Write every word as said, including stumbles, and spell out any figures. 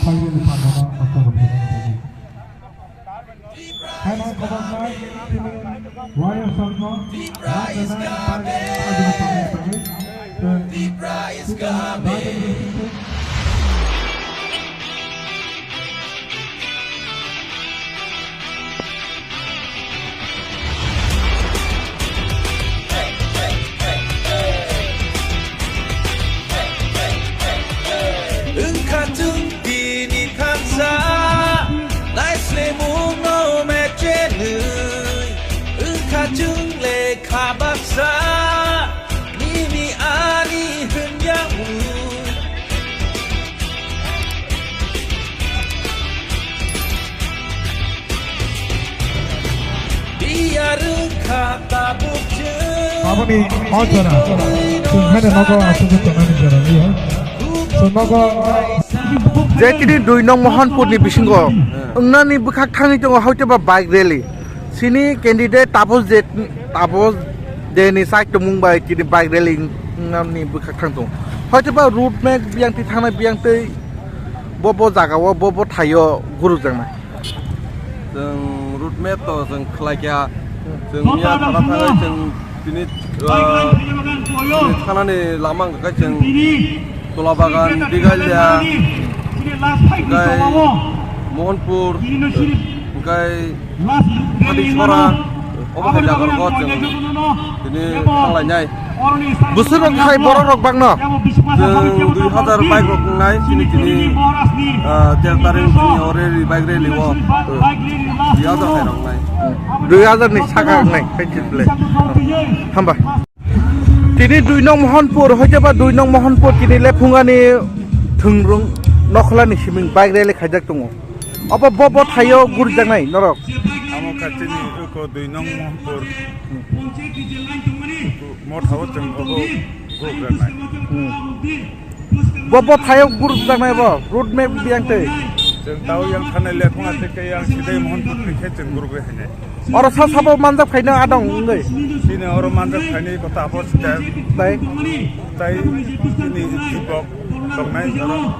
Phaini pharmano aswk rwphani bagwi. Haino khoboknai tini wayasokno Tripura is coming. Tripura is coming. Wngkha chwng tini thansa, naislemungno mechenwi. Wngkha chwng lekha baksa, nini ani hwnyawi. Aboni o jora, chwng haino nogo asugwi tongnani jora liya. Chwng nogo. Je tini dui nong Mohanpurni bisingo wngnani bwkhak thangwi tongo, hoitoba bike rally. Chini candidate Taposh De, Taposh Deni side tongmung bai tini bike rally wngnani bwkhak thang tongo. Hoitoba road map biyang twi thangnai biyang twi bo bo jagao bo bo thaio gurukjaknai. Chwng road map to chwng khlai kha. Chwng miya thana thangwi chwng tini, ah, tini thanani lama wngkha khe chwng Tulabagan, Bigalia, tei Mohanpur, tei Hadisora, obo hai jaga rokho chwng tini thanglainai. Bwswk rok khai borok rok bangno. Chwng dui hazar bike rok wngnai chini tini, ah, ter tarik chini o rally, bike rally o, ah, dui hazar hai rok wngnai. Dui hazar ni saka wngnai, hai chini le. Hamba. Tini dui nong Mohanpur, hoitoba dui nong Mohanpur tini lephungani thwngrung nokhlani siming bike rally khaijak tongo. Obo bo bo thaio gurjaknai norok. Amo kha chini uko dui nong Mohanpur. Mothao chwng obo gurukjaknai. Hmm. Bo bo thaio gurukjaknai bo road map biyang twi. Chwng tao yang thanai lephunga tei khe yang sidai Mohanpur twi khe chwng gurukwi hainai. Oro sa sabo manjak phaino adong wngwi. Chini oro manjak phaini kota abo sita. Tai. Tai chini jubok tongnai oro.